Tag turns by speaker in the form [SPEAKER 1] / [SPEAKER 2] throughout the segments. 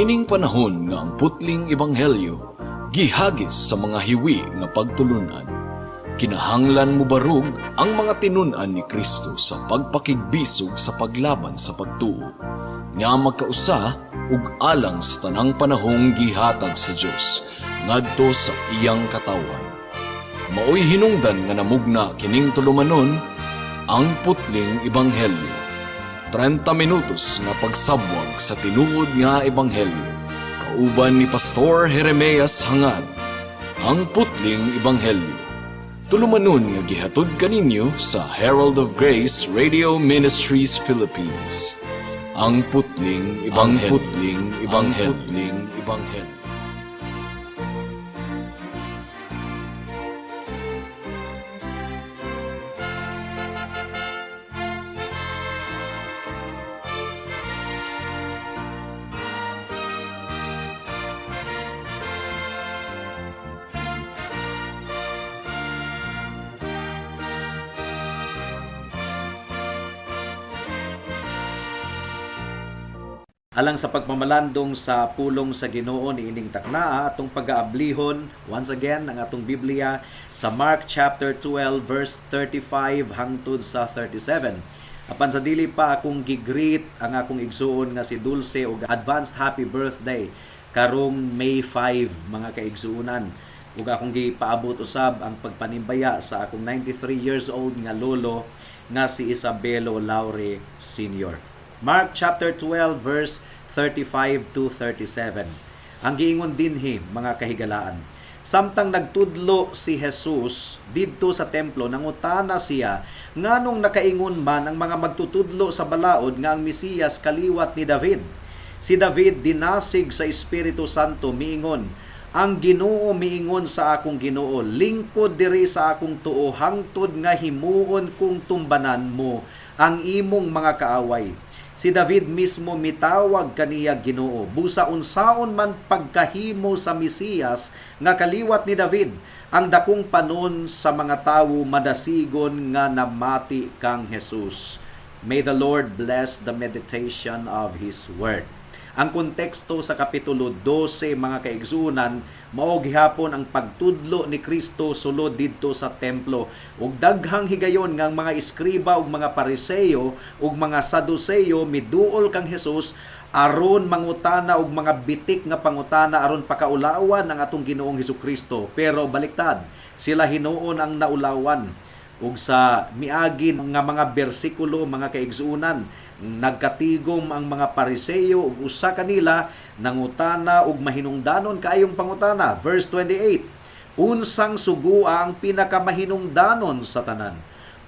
[SPEAKER 1] Niining panahon nga ang putling ebanghelyo gihagis sa mga hiwi nga pagtulunan, kinahanglan mobarog ang mga tinun-an ni Kristo sa pagpakigbisog sa paglaban sa pagtuo nga magkausa ug alang sa tanang panahong gihatag sa Dios ngadto sa iyang katawhan. Maoy hinungdan nga namugna kining tulumanon, Ang Putling Ebanghelyo. 30 minutos nga pagsabwag sa tinuod nga ebanghelyo. Kauban ni Pastor Jeremias Hangad. Ang Putling Ebanghelyo. Tulumanon nga gihatod kaninyo sa Herald of Grace Radio Ministries Philippines. Ang Putling Ebanghelyo. Ang Putling Ebanghelyo. Ang Putling Ebanghelyo.
[SPEAKER 2] Alang sa pagpamalandong sa pulong sa Ginoo niining taknaa, atong pag-aablihon once again ang atong Biblia sa Mark chapter 12 verse 35 hangtod sa 37. Apan sa dili pa, akong gi-greet ang akong igsuon nga si Dulce og advanced happy birthday karong May 5, mga kaigsuonan. Ug akong gipaabot usab ang pagpanimbaya sa akong 93 years old nga lolo nga si Isabelo Laure Sr. Mark chapter 12 verse 35 to 37. Ang giingon dinhi, mga kahigalaan. Samtang nagtudlo si Jesus didto sa templo, nangutana siya, "Nganong nakaingon man ang mga magtutudlo sa balaod nga ang Mesiyas kaliwat ni David? Si David, dinasig sa Espiritu Santo, miingon, 'Ang Ginoo miingon sa akong Ginoo, lingkod diri sa akong tuo hangtod nga himuon kong tumbanan mo ang imong mga kaaway.' Si David mismo mitawag kaniya Ginoo. Busa unsaon man pagkahimo sa Mesiyas nga kaliwat ni David?" Ang dakong panon sa mga tawo madasigon nga namati kang Jesus. May the Lord bless the meditation of His Word. Ang konteksto sa Kapitulo 12, mga kaigsuonan, mao gihapon ang pagtudlo ni Kristo sulod didto sa templo. Ug daghang higayon nga ang mga eskriba ug mga Pariseo ug mga Saduceo miduol kang Jesus aron mangutana og mga bitik nga pangutana aron pakaulawan ang atong Ginoong Hesukristo. Pero baliktad, sila hinuon ang naulawan. Ug sa miagi nga mga bersikulo, mga kaigsuonan, nagkatigom ang mga Pariseo ug usa kanila nangutana og mahinungdanon kaayong pangutana. Verse 28, "Unsang sugua ang pinakamahinungdanon sa tanan?"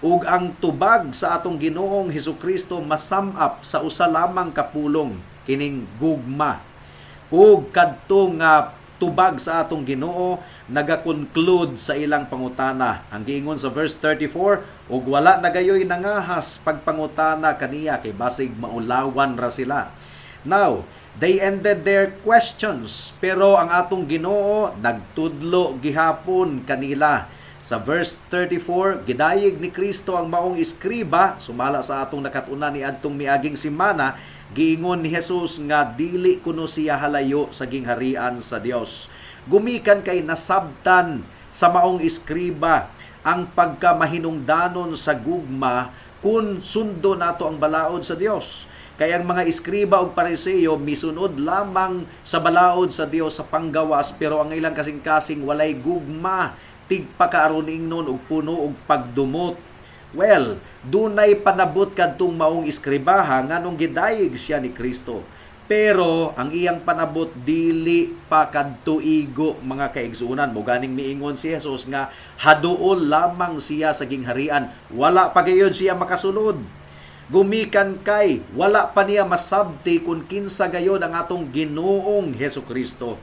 [SPEAKER 2] Ug ang tubag sa atong Ginoong Hesukristo masum-up sa usa lamang ka pulong, kining gugma. Ug kadto nga tubag sa atong Ginoo naga-conclude sa ilang pangutana. Ang giingon sa verse 34, "Ug wala na gayoy nangahas pagpangutana kaniya kay basig maulawan ra sila." Now, they ended their questions, pero ang atong Ginoo nagtudlo gihapon kanila. Sa verse 34, gidayeg ni Kristo ang maong iskriba, sumala sa atong nakatuna ni adtong miaging simana, giingon ni Jesus nga dili kuno siya halayo sa gingharian sa Dios. Gumikan kay nasabtan sa maong iskriba ang pagkamahinungdanon sa gugma kung sundo nato ang balaod sa Dios. Kay ang mga eskriba ug Pariseo misunod lamang sa balaod sa Dios sa panggawas, pero ang ilang kasing-kasing walay gugma, tigpakaaron ingnon ug puno og pagdumot. Well, dunay panabot kadtong maong eskribaha nganong gidayeg siya ni Kristo. Pero ang iyang panabot dili pa kadto igo, mga kaigsuonan. Mo ganing miingon si Jesus nga haduol lamang siya sa gingharian. Wala pa gayud siya makasulod. Gumikan kay wala pa niya masabti kung kinsa gayod ang atong Ginoong Hesukristo.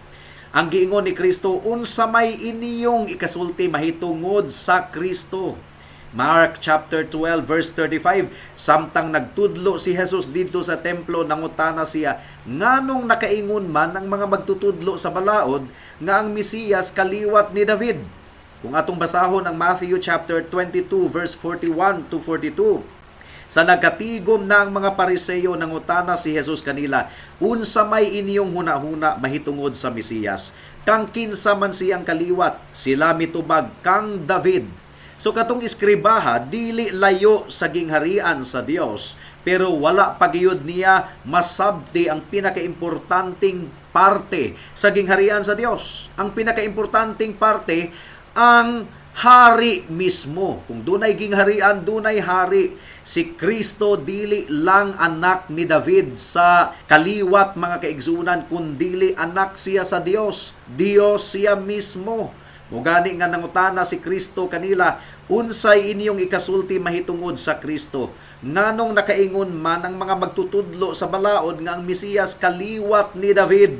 [SPEAKER 2] Ang giingon ni Kristo, "Unsa may inyong ikasulti mahitungod sa Kristo?" Mark chapter 12 verse 35, samtang nagtudlo si Jesus didto sa templo, nangutana siya, "Nganong nakaingon man ang mga magtutudlo sa balaod nga ang Mesiyas kaliwat ni David?" Kung atong basahon ang Matthew chapter 22 verse 41 to 42, Sa nagkatigom na ang mga Pariseo, nangutana si Jesus kanila, "Unsa may inyong hunahuna mahitungod sa Mesiyas? Kang kinsa man siyang kaliwat?" Sila mitubag, "Kang David." So katong iskribaha dili layo sa gingharian sa Dios, pero wala pa gayud niya masabti ang pinakaimportanteng parte sa gingharian sa Dios. Ang pinakaimportanteng parte, ang hari mismo. Kung dunay gingharian, dunay hari. Si Kristo dili lang anak ni David sa kaliwat, mga kaigsunan, kundili anak siya sa Dios. Dios siya mismo. Mugani nga nangutana si Kristo kanila, "Unsay inyong ikasulti mahitungod sa Kristo? Nganong nakaingon man ang mga magtutudlo sa balaod nga ang Mesiyas kaliwat ni David?"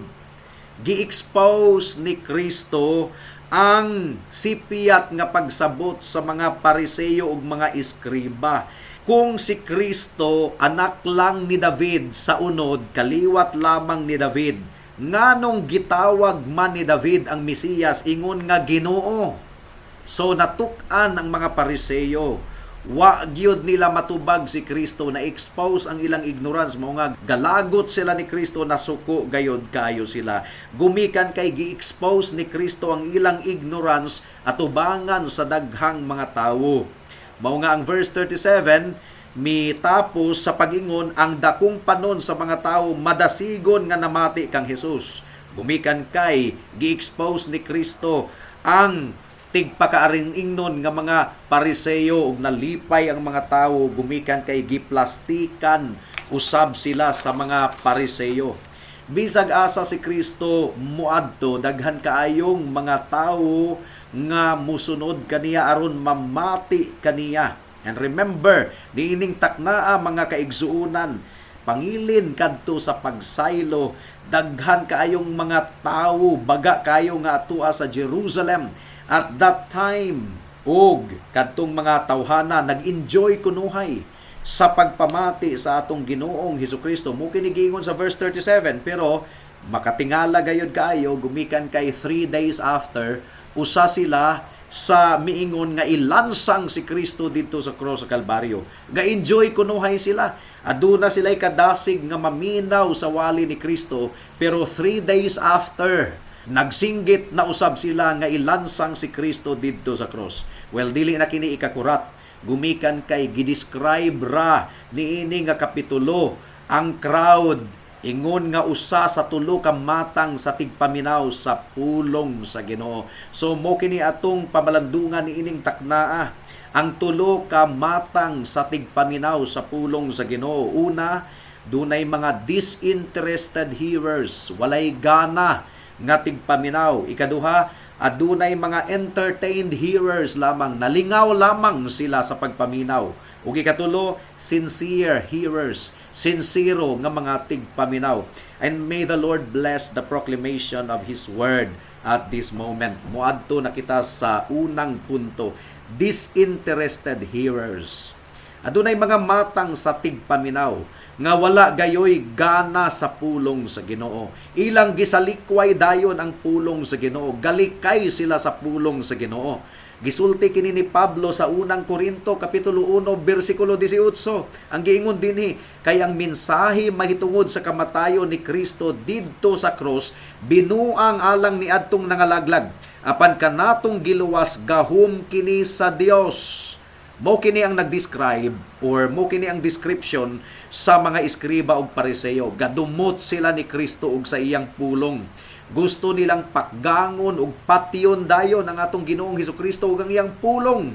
[SPEAKER 2] Gi-expose ni Kristo ang sipyat nga pagsabot sa mga Pariseo ug mga eskriba. Kung si Kristo anak lang ni David sa unod, kaliwat lamang ni David, nganong gitawag man ni David ang Mesiyas ingon nga Ginoo? So natuk-an ang mga Pariseo. Wa gyud nila matubag si Kristo, na expose ang ilang ignorance, mao nga galagot sila ni Kristo, nasuko gayod kayo sila. Gumikan kay gi-expose ni Kristo ang ilang ignorance atubangan sa daghang mga tawo. Mao nga ang verse 37 mitapos sa pag-ingon, ang dakong panon sa mga tawo madasigon nga namati kang Jesus. Gumikan kay gi-expose ni Kristo ang tigpakaaring ingnon nga mga Pariseo ug nalipay ang mga tawo gumikan kay giplastikan usab sila sa mga Pariseo. Bisag asa si Kristo muadto, daghan kaayong mga tawo nga musunod kaniya aron mamati kaniya. And remember, niining taknaa, mga kaigsuonan, pangilin kadto sa pagsaylo, daghan kaayong mga tawo, baga kayo nga atua sa Jerusalem at that time, og kadtong mga tawhana nag-enjoy kunuhay sa pagpamati sa atong Ginoong Hesukristo. Mo kini giingon sa verse 37, pero makatingala gayod kaayo gumikan kay 3 days after, usa sila sa miingon nga ilansang si Kristo didto sa cross sa Kalbaryo. Ga-enjoy kunuhay sila. Aduna sila'y kadasig nga maminaw sa wali ni Kristo, pero 3 days after, nagsinggit na usab sila nga ilansang si Kristo didto sa cross. Well, dili na kini ikakurat. Gumikan kay gidescribe ra niini nga kapitulo ang crowd ingon nga usa sa tulo ka matang sa tigpaminaw sa pulong sa Ginoo. So mo kini atong pamalandungan niining taknaa, ang tulo ka matang sa tigpaminaw sa pulong sa Ginoo. Una, dunay mga disinterested hearers, walay gana nga tigpaminaw. Ikaduha, adunay mga entertained hearers lamang, nalingaw lamang sila sa pagpaminaw. Ug ikatulo, sincere hearers, sincero nga mga tigpaminaw. And may the Lord bless the proclamation of His word at this moment. Muadto na kita sa unang punto, disinterested hearers. Adunay mga matang sa tigpaminaw nga wala gayoy gana sa pulong sa Ginoo. Ilang gisalikway dayon ang pulong sa Ginoo. Galikay sila sa pulong sa Ginoo. Gisulti kini ni Pablo sa Unang Korinto kapitulo 1 bersikulo 18. Ang giingon dinhi, "Kay ang mensahe mahitungod sa kamatayon ni Kristo didto sa cross binuang alang niadtong nangalaglag, apan kanatong giluwas gahom kini sa Dios." Mo kini ang nag-describe or mo kini ang description sa mga eskriba ug Pariseo. Gadumot sila ni Kristo ug sa iyang pulong. Gusto nilang pakgangon ug patyon dayon ang atong Ginoong Hesukristo ug ang iyang pulong.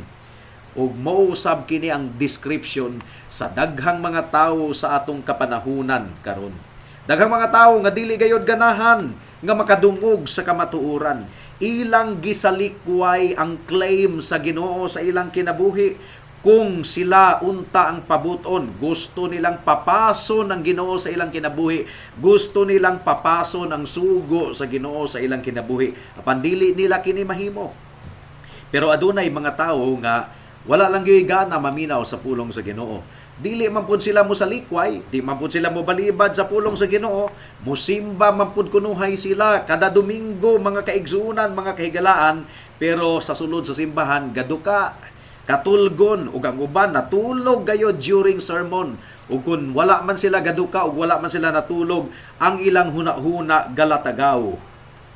[SPEAKER 2] Ug mao usab kini ang description sa daghang mga tawo sa atong kapanahunan karon. Daghang mga tawo nga dili gayod ganahan nga makadungog sa kamatuoran. Ilang gisalikway ang claim sa Ginoo sa ilang kinabuhi. Kung sila unta ang pabuton, gusto nilang papason ang Ginoo sa ilang kinabuhi, gusto nilang papason ang sugo sa Ginoo sa ilang kinabuhi. Apan dili nila kini mahimo. Pero adunay mga tawo nga wala lang gyud gana maminaw sa pulong sa Ginoo. Dili man pud sila mosalikway, di man pud sila mobalibad sa pulong sa Ginoo, musimba man pud kunuhay sila kada Domingo, mga kaigsuonan, mga kahigalaan, pero sa sulod sa simbahan gaduka. Katulgon ug ang uban natulog gayod during sermon. Ug kun wala man sila gaduka ug wala man sila natulog, ang ilang huna-huna galatagaw.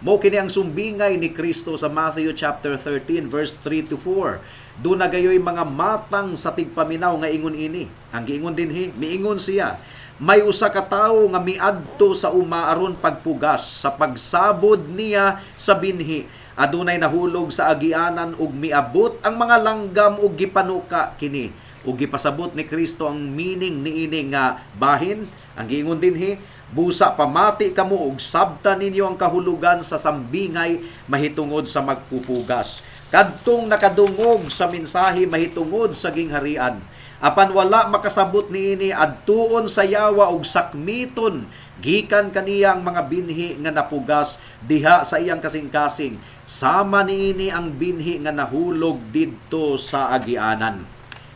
[SPEAKER 2] Mao kini ang sumbingay ni Kristo sa Matthew chapter 13 verse 3 to 4. Duna gayoy mga matang sa tigpaminaw nga ingon ini. Ang giingon dinhi, miingon siya, may usa ka tawo nga miadto sa uma aron pagpugas. Sa pagsabod niya sa binhi, adunay nahulog sa agianan ug miabot ang mga langgam ug gipanuka kini. Ug gipasabot ni Kristo ang meaning niini nga bahin. Ang giingon dinhi, busa pamati kamo ug sabta ninyo ang kahulugan sa sambingay mahitungod sa magpupugas. Kadtong nakadungog sa mensahe mahitungod sa gingharian, apan wala makasabot niini, adtuon sa yawa ug sakmiton gikan kaniya ang mga binhi nga napugas diha sa iyang kasing-kasing. Sama niini ang binhi nga nahulog didto sa agianan.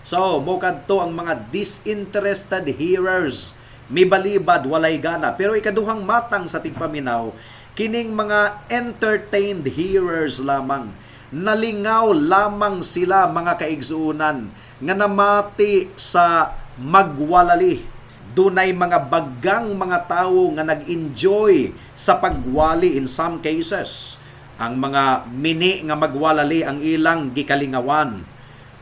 [SPEAKER 2] So, mo kadto ang mga disinterested hearers, mibalibad, walay gana. Pero ikaduhang matang sa tigpaminaw, kining mga entertained hearers lamang. Nalingaw lamang sila, mga kaigsuonan, nga namati sa magwalali. Dunay mga bagang mga tawo nga nag-enjoy sa pagwali in some cases. Ang mga mini nga magwalali ang ilang gikalingawan.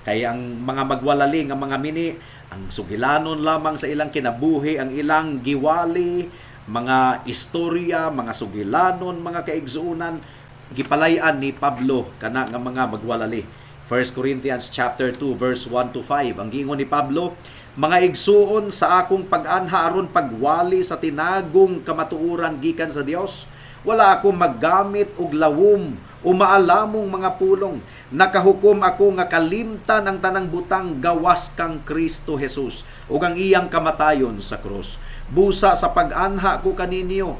[SPEAKER 2] Kay ang mga magwalali nga mga mini, ang sugilanon lamang sa ilang kinabuhi, ang ilang giwali, mga istorya, mga sugilanon, mga kaigsuonan, gipalayan ni Pablo kana nga mga magwalali. 1 Corinthians chapter 2 verse 1 to 5. Ang giingon ni Pablo, "Mga igsuon, sa akong pag-anha aron pagwali sa tinagong kamatuoran gikan sa Dios, wala ako maggamit og lawom o maalamong mga pulong. Nakahukom ako nga kalimtan ang tanang butang gawas kang Kristo Jesus ug ang iyang kamatayon sa krus. Busa sa pag-anha ko kaninyo,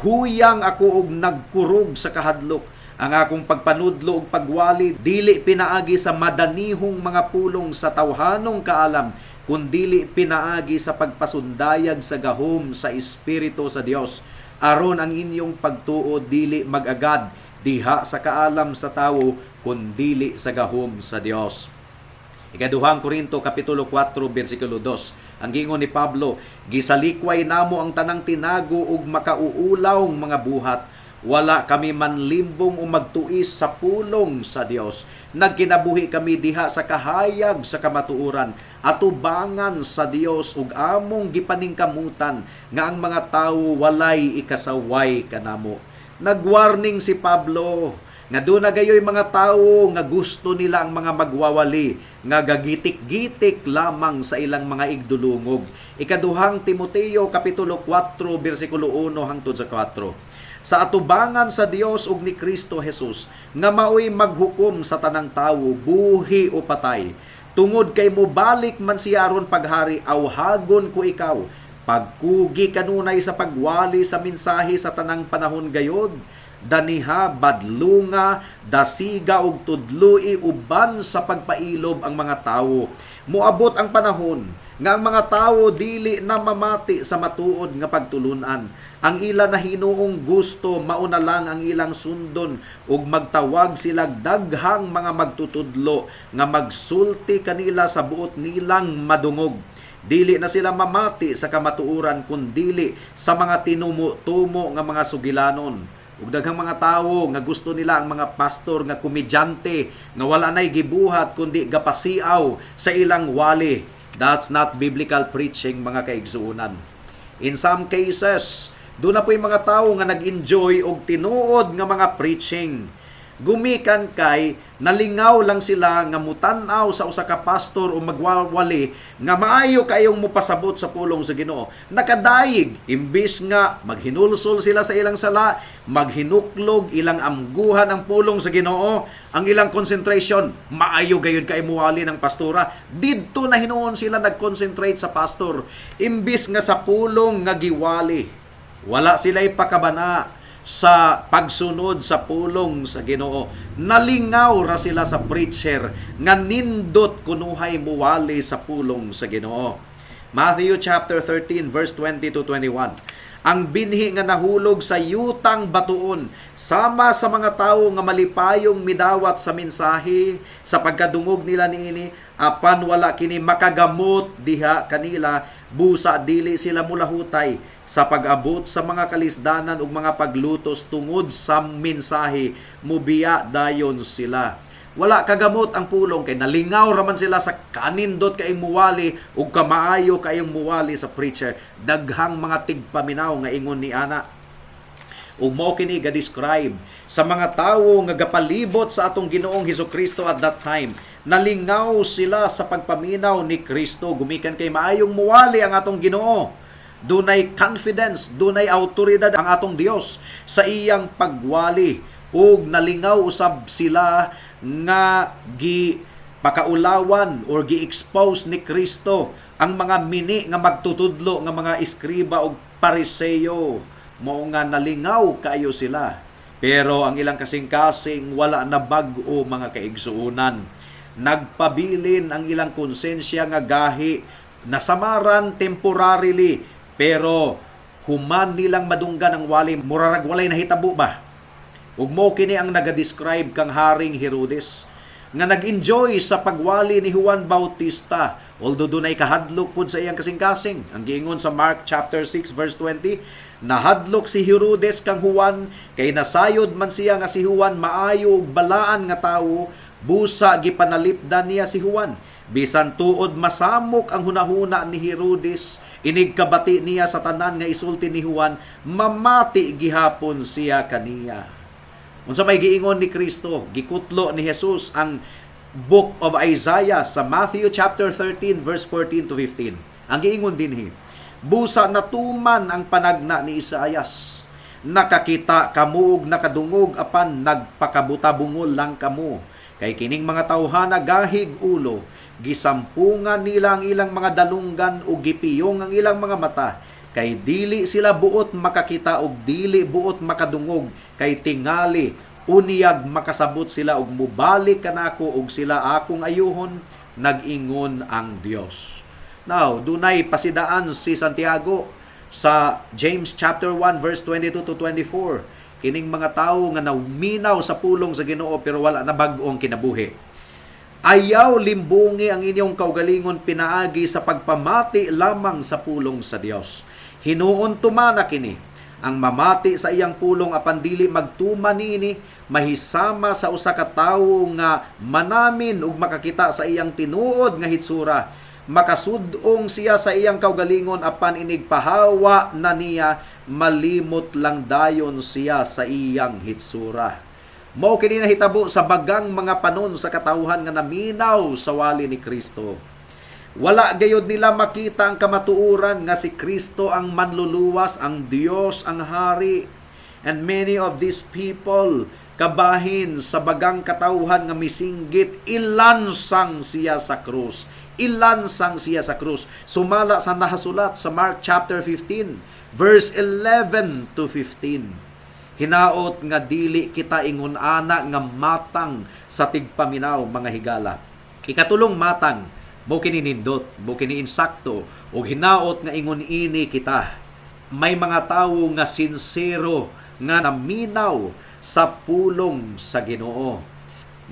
[SPEAKER 2] huyang ako og nagkurog sa kahadlok. Ang akong pagpanudlo ug pagwali dili pinaagi sa madanihong mga pulong sa tawhanong kaalam, kundili pinaagi sa pagpasundayag sa gahom sa Espiritu sa Dios, aron ang inyong pagtuo dili mag-agad diha sa kaalam sa tawo, kundili sa gahom sa Dios." Ikaduhang Korinto kapitulo 4 bersikulo 2. Ang giingon ni Pablo, "Gisalikway namo ang tanang tinago ug makauulaw mga buhat. Wala kami manlimbong o magtuis sa pulong sa Dios. Nagkinabuhi kami diha sa kahayag sa kamatuoran, atubangan sa Dios ug among gipaningkamutan nga ang mga tawo walay ikasaway kanamo." Nagwarning si Pablo nga duna gayoy mga tawo nga gusto nila ang mga magwawali nga gagitik-gitik lamang sa ilang mga igdulungog. Ikaduhang Timoteo kapitulo 4 bersikulo 1 hangtod sa 4. "Sa atubangan sa Dios ug ni Kristo Jesus nga maoy maghukom sa tanang tawo, buhi o patay. Tungod kay mobalik man siya aron paghari, awhagon ko ikaw, pagkugi kanunay sa pagwali sa mensahe sa tanang panahon gayod. Daniha, badlunga, dasiga ug tudloi uban sa pagpailob ang mga tawo. Moabot ang panahon nga ang mga tawo dili na mamati sa matuod nga pagtulunan. Ang ila na hinuong gusto mauna lang ang ilang sundon ug magtawag sila daghang mga magtutudlo nga magsulti kanila sa buot nilang madungog. Dili na sila mamati sa kamatuoran kundili sa mga tinumo-tumo nga mga sugilanon." Ug daghang mga tawo nga gusto nila ang mga pastor nga komedyante nga wala nay gibuhat kundi gapasiaw sa ilang wali. That's not biblical preaching, mga kaigsuonan. In some cases, duna poy mga tawo nga nag-enjoy og tinuod nga mga preaching. Gumikan kay nalingaw lang sila nga mutan-aw sa usa ka pastor o magwawali nga maayo kayong mupasabot sa pulong sa Ginoo. Nakadayig imbis nga maghinulsol sila sa ilang sala, maghinuklog, ilang amguhan ang pulong sa Ginoo, ang ilang concentration maayo gayud kay muwali ng pastora. Didto na hinuon sila nag-concentrate sa pastor imbis nga sa pulong nga giwali. Wala sila ipakabana sa pagsunod sa pulong sa Ginoo. Nalingaw ra sila sa preacher nga nindot kunuhay muwali sa pulong sa Ginoo. Matthew chapter 13 verse 20 to 21. Ang binhi nga nahulog sa yutang batuon, sama sa mga tawo nga malipayong midawat sa mensahe sa pagkadungog nila niini, apan wala kini makagamot diha kanila, busa dili sila mulahutay sa pag-abot sa mga kalisdanan ug mga paglutos tungod sa mensahe, mubiya dayon sila. Wala kagamot ang pulong kay nalingaw raman sila sa kanindot kay muwali ug kamaayo kayong muwali sa preacher. Daghang mga tigpaminaw nga ingon ni ana. Ug mao kini ga-describe sa mga tawo nga gapalibot sa atong Ginoong Hesukristo at that time. Nalingaw sila sa pagpaminaw ni Kristo gumikan kay maayong muwali ang atong Ginoo. Dunay confidence, dunay autoridad ang atong Dios sa iyang pagwali, ug nalingaw usab sila nga gi pakaulawan or gi-expose ni Kristo ang mga mini nga magtutudlo nga mga eskriba og Pariseo. Mao nga nalingaw kaayo sila. Pero ang ilang kasing-kasing wala na bag-o, mga kaigsuonan. Nagpabilin ang ilang konsensya nga gahi, nasamaran temporarily, pero human nilang madunggan ang wali, murarag walay nahitabo ba? Ug mo kini ang naga-describe kang Haring Herodes nga nag-enjoy sa pagwali ni Juan Bautista, although dunay kahadlok pud sa iyang kasing-kasing. Ang giingon sa Mark chapter 6 verse 20, nahadlok si Herodes kang Juan kay nasayod man siya nga si Juan maayo ug balaan nga tawo, busa gipanalipdan niya si Juan. Bisan tuod masamok ang hunahuna ni Herodes, inig kabati niya sa tanan nga isulti ni Juan, mamati gihapon siya kaniya. Unsa may giingon ni Kristo, gikutlo ni Jesus ang Book of Isaiah sa Matthew chapter 13 verse 14 to 15. Ang giingon dinhi, busa natuman ang panagna ni Isaias. Nakakita kamo ug nakadungog, apan nagpakabutabungol lang kamo. Kay kining mga tawhana gahig ulo, gisampungan nila ang ilang mga dalunggan ug gipiyong ang ilang mga mata. Kay dili sila buot makakita ug dili buot makadungog, kay tingali unyag makasabot sila ug mubalik kanako ug sila akong ayuhon, nag-ingon ang Dios. Now, dunay pasidaan si Santiago sa James chapter 1 verse 22 to 24. Kining mga tawo nga naminaw sa pulong sa Ginoo pero wala na bag-o ang kinabuhi. Ayaw limbungi ang inyong kaugalingon pinaagi sa pagpamati lamang sa pulong sa Dios. Hinuon tumana kini. Ang mamati sa iyang pulong apan dili magtuman niini, mahisama sa usa ka tawo nga manamin ug makakita sa iyang tinuod nga hitsura. Makasud-ong siya sa iyang kaugalingon apan inig pahawa na niya, malimot lang dayon siya sa iyang hitsura. Mao kini nahitabo sa bagang mga panon sa katawhan nga naminaw sa wali ni Kristo. Wala gayod nila makita ang kamatuoran nga si Kristo ang manluluwas, ang Dios, ang hari. And many of these people, kabahin sa bagang katawhan nga misinggit, ilansang siya sa krus. Ilansang siya sa krus. Sumala sa nahasulat sa Mark chapter 15, verse 11 to 15. Hinaot nga dili kita ingon ana nga matang sa tigpaminaw, mga higala. Ikatulong matang, mo kini nindot, mo kini insakto, ug hinaot nga ingon ini kita. May mga tawo nga sinsero nga naminaw sa pulong sa Ginoo.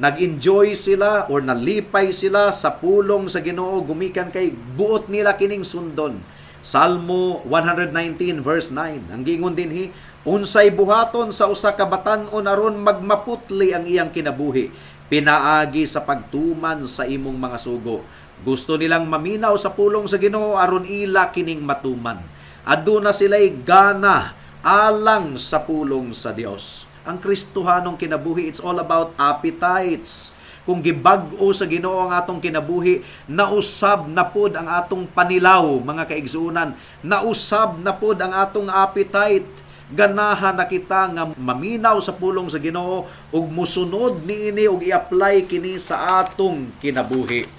[SPEAKER 2] Nag-enjoy sila or nalipay sila sa pulong sa Ginoo gumikan kay buot nila kining sundon. Salmo 119 verse 9. Ang giingon dinhi, unsay buhaton sa usa ka batan-on aron magmaputli ang iyang kinabuhi, pinaagi sa pagtuman sa imong mga sugo. Gusto nilang maminaw sa pulong sa Ginoo aron ila kining matuman. Aduna sila'y gana alang sa pulong sa Dios. Ang Kristohanong kinabuhi, it's all about appetites. Kung gibag-o sa Ginoo ang atong kinabuhi, nausab na pod ang atong panilaw, mga kaigsuonan. Nausab na pod ang atong appetite. Ganahan na kita nga maminaw sa pulong sa Ginoo ug musunod niini ug i-apply kini sa atong kinabuhi.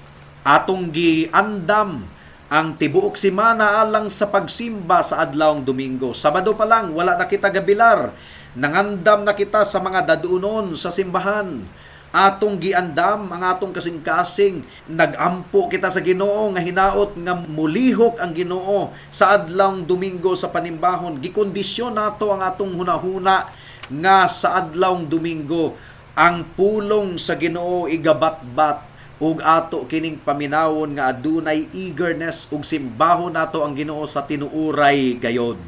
[SPEAKER 2] Atong giandam ang tibuok semana alang sa pagsimba sa adlawng Domingo. Sabado pa lang wala na kita gabilar. Nangandam na kita sa mga dadunon sa simbahan. Atong giandam ang atong kasing-kasing, nagampo kita sa Ginoo nga hinaot nga mulihok ang Ginoo sa adlawng Domingo sa panimbahon. Gikondisyon nato ang atong hunahuna nga sa adlawng Domingo ang pulong sa Ginoo igabatbat ug ato kining paminawon nga adunay eagerness ug simbahon nato ang Ginoo sa tinuuray gayod.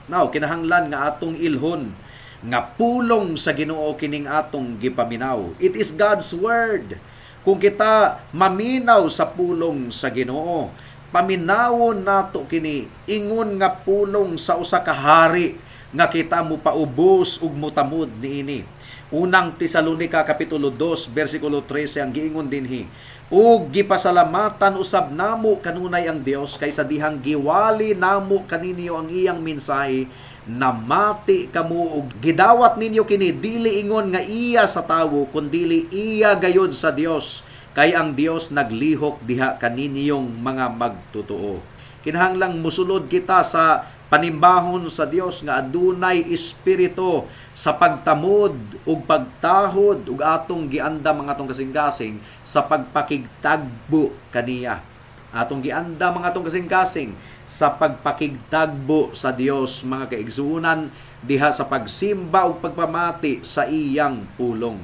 [SPEAKER 2] Now, kinahanglan nga atong ilhon nga pulong sa Ginoo kining atong gipaminaw. It is God's word. Kung kita maminaw sa pulong sa Ginoo, paminawon nato kini ingon nga pulong sa usa ka hari nga kita mopaubos ug motamod niini. Unang Tesalonika kapitulo 2 bersikulo 13 ang giingon dinhi, "Ug gipasalamatan usab namo kanunay ang Dios kay sa dihang giwali namo kaninyo ang iyang mensahe, namati kamo ug gidawat ninyo kini, dili ingon nga iya sa tawo kundili iya gayod sa Dios, kay ang Dios naglihok diha kaninyong mga magtotoo." Kinahanglang musulod kita sa panimbahon sa Dios nga adunay espiritu sa pagtamod ug pagtahod ug atong giandam ang atong kasing-kasing sa pagpakigtagbo kaniya. Atong giandam ang atong kasing-kasing sa pagpakigtagbo sa Dios, mga kaigsuonan, diha sa pagsimba ug pagpamati sa iyang pulong.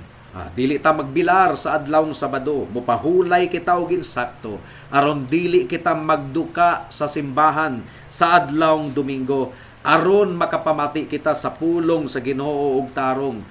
[SPEAKER 2] Dili ta magbilar sa adlawng Sabado, mopahulay kita og insakto aron dili kita magduka sa simbahan sa adlawng Domingo, aron makapamati kita sa pulong sa Ginoo og tarong.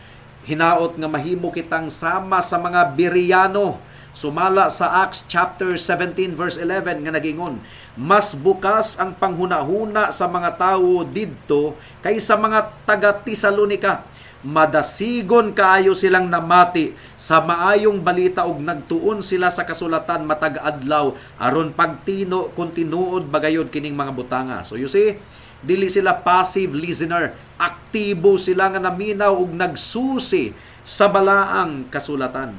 [SPEAKER 2] Hinaot nga mahimo kitang sama sa mga Bereano, sumala sa Acts chapter 17 verse 11 nga nagingon, "Mas bukas ang panghunahuna sa mga tawo didto kaysa mga taga Tesalonika. Madasigon kaayo silang namati sa maayong balita ug nagtuon sila sa kasulatan matag adlaw aron pagtino kung tinuod bagayod kining mga butanga." So you see, dili sila passive listener, aktibo sila nga naminaw ug nagsusi sa balaang kasulatan.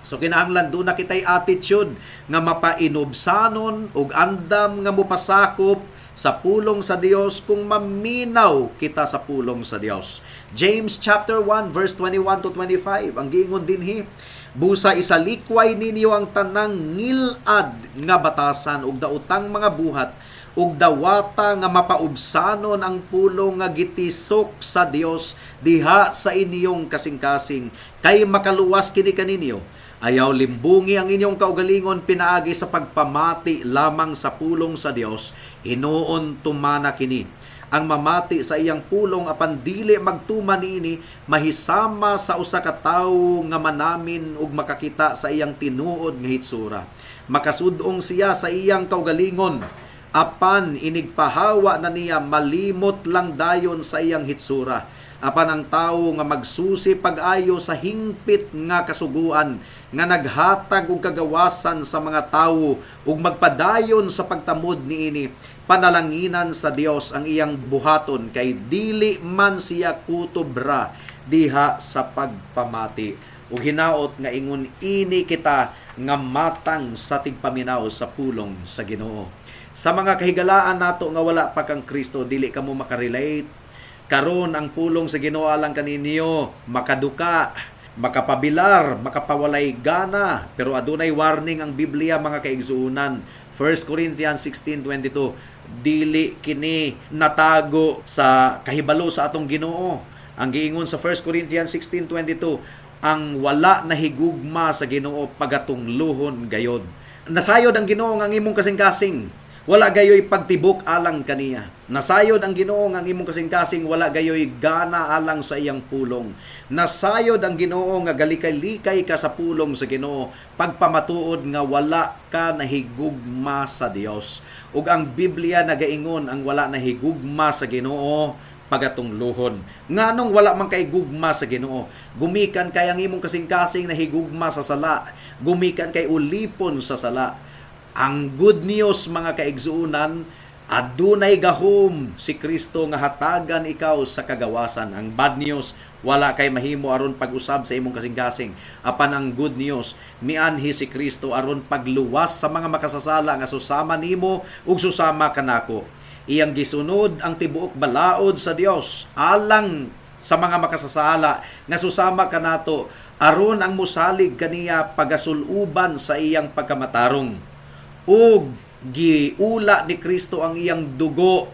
[SPEAKER 2] So kinahanglan duna kitay attitude nga mapainubsanon ug andam nga mopasakop sa pulong sa Dios kung maminaw kita sa pulong sa Dios. James chapter 1 verse 21 to 25 ang giingon dinhi, "Busa isalikway ninyo ang tanang ngilad nga batasan ug daotang mga buhat ug dawata nga mapaubsanon ang pulong nga gitisok sa Dios diha sa inyong kasing-kasing, kay makaluwas kini kaninyo. Ayaw limbungi ang inyong kaugalingon pinaagi sa pagpamati lamang sa pulong sa Dios, hinuon tumana kini. Ang mamati sa iyang pulong apan dili magtuman niini mahisama sa usa ka tawo nga manamin ug makakita sa iyang tinuod nga hitsura. Makasudong siya sa iyang kaugalingon, apan inigpahawa na niya malimot lang dayon sa iyang hitsura. Apan ang tawo nga magsusi pag-ayo sa hingpit nga kasuguan nga naghatag og kagawasan sa mga tawo ug magpadayon sa pagtamod niini, panalanginan sa Dios ang iyang buhaton kay dili man siya kutobra diha sa pagpamati." Ug hinaot nga ingon ini kita nga matang sa tigpaminaw sa pulong sa Ginoo. Sa mga kahigalaan nato nga wala pa kang Kristo, dili kamo makarelate. Karon ang pulong sa Ginoo alang kaninyo makaduka, makapabilar, makapawalay gana, pero adunay warning ang Biblia, mga kaigsuonan. 1 Corinthians 16:22, dili kini natago sa kahibalo sa atong Ginoo. Ang giingon sa 1 Corinthians 16:22, ang wala nahigugma sa Ginoo pagatungluhon gayod. Nasayod ang Ginoo nga ang imong kasing-kasing wala gayoy pagtibok alang kaniya. Nasayod ang Ginoo nga ang imong kasing-kasing wala gayoy gana alang sa iyang pulong. Nasayod ang Ginoo nga galikay-likay ka sa pulong sa Ginoo, pagpamatuod nga wala ka nahigugma sa Dios. Ug ang Biblia nagaingon, ang wala nahigugma sa Ginoo pagatungluhon. Nganong wala man kay gugma sa Ginoo? Gumikan kay ang imong kasing-kasing nahigugma sa sala. Gumikan kay ulipon sa sala. Ang good news, mga kaigsuonan, adunay gahom si Kristo nga hatagan ikaw sa kagawasan. Ang bad news, wala kay mahimo aron pag-usab sa imong kasing-kasing. Apan ang good news, mianhi si Kristo aron pagluwas sa mga makasasala nga susama nimo ug susama kanako. Iyang gisunod ang tibuok balaod sa Dios alang sa mga makasasala nga susama kanato Aron ang musalig kaniya pagasuluban sa iyang pagkamatarong. Ug giula ni Kristo ang iyang dugo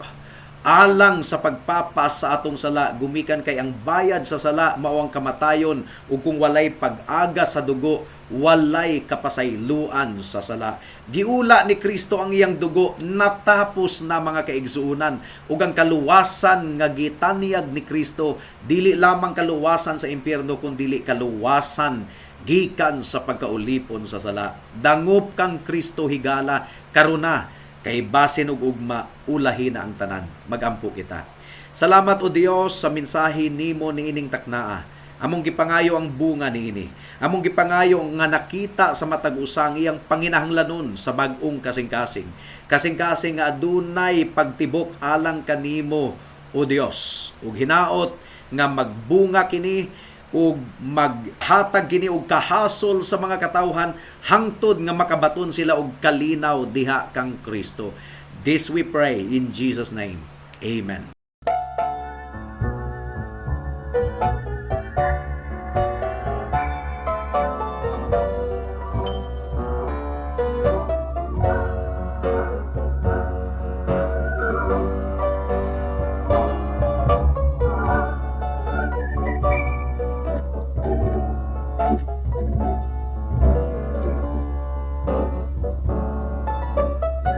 [SPEAKER 2] alang sa pagpapas sa atong sala, gumikan kay ang bayad sa sala mao ang kamatayon, ug kung walay pag-aga sa dugo, walay kapasayloan sa sala. Giula ni Kristo ang iyang dugo, natapos na, mga kaigsuonan, ug ang kaluwasan nga gitanyag ni Kristo dili lamang kaluwasan sa impyerno kun dili kaluwasan gikan sa pagkaulipon sa sala. Dangop kang Kristo, higala karuna, kay basin og ugma ulahi na ang tanan. Magampo kita. Salamat, O Dios, sa mensahe nimo niining taknaa. Among gipangayo ang bunga niini. Among gipangayo nga nakita sa matag usa ang iyang panginahanglanon sa bag-ong kasing-kasing. Kasing-kasing nga adunay pagtibok alang kanimo, O Dios. Ug hinaot nga magbunga kini ug maghatag kini og kahasol sa mga katawhan hangtod nga makabaton sila og kalinaw diha kang Kristo. This we pray in Jesus' name. Amen.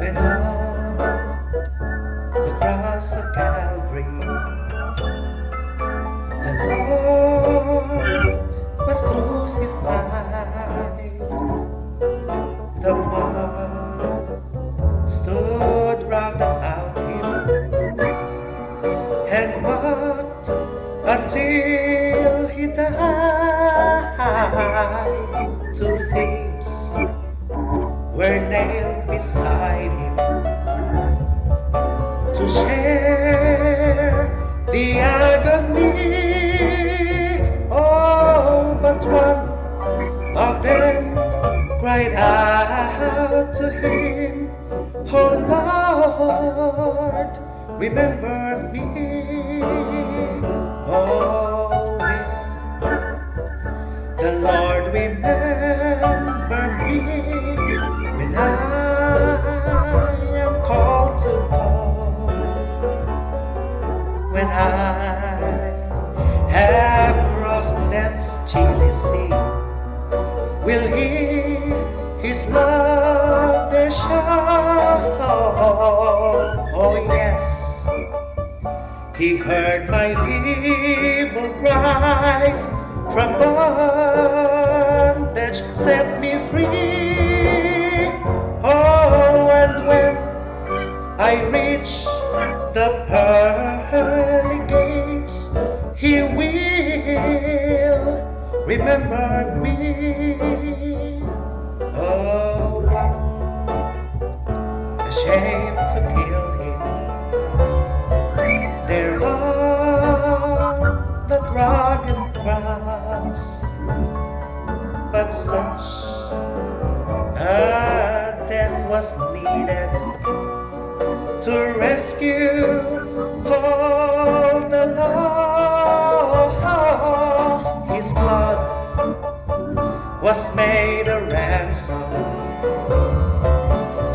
[SPEAKER 3] When on the cross of Calvary, the Lord was crucified, the mob stood round about him and mocked until he died. Two thieves were nailed beside him to share the agony. Oh, but one of them cried out to him, "Oh Lord, remember me." Oh, will the Lord remember me when I am called to go? When I have crossed death's chilly sea, will he his love there show? Oh yes, he heard my feeble cries, from bondage set me free. Oh, and when I reach the pearly gates, he will remember me. Oh, what a shame to kill him there on that rugged cross. But such a death was needed to rescue all the lost. His blood was made a ransom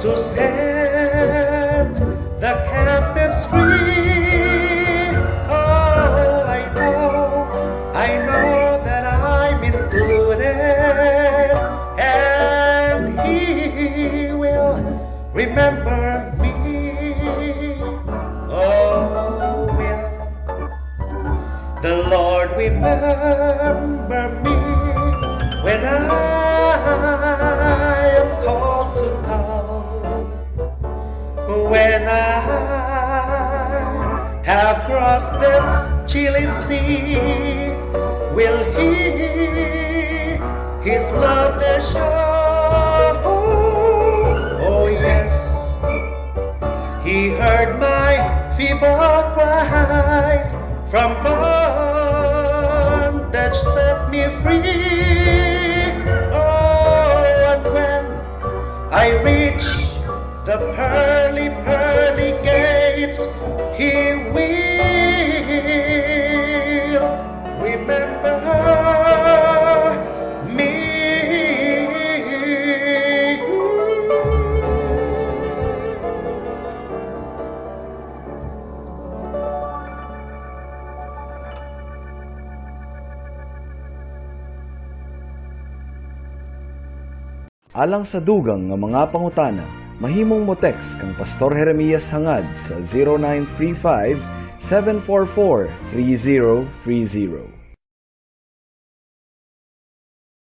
[SPEAKER 3] to set the captives free. Oh, I know that I'm included, and he will remember me. Oh, will the Lord remember me when I am called to go? When I have crossed death's chilly sea, will he his love there show? Oh yes, he heard my feeble cries, from bondage set me free. Oh, and when I reach the pearly, pearly gates, he will remember.
[SPEAKER 1] Alang sa dugang nga mga pangutana, mahimong mo text kang Pastor Jeremias Hangad sa 0935 744 3030.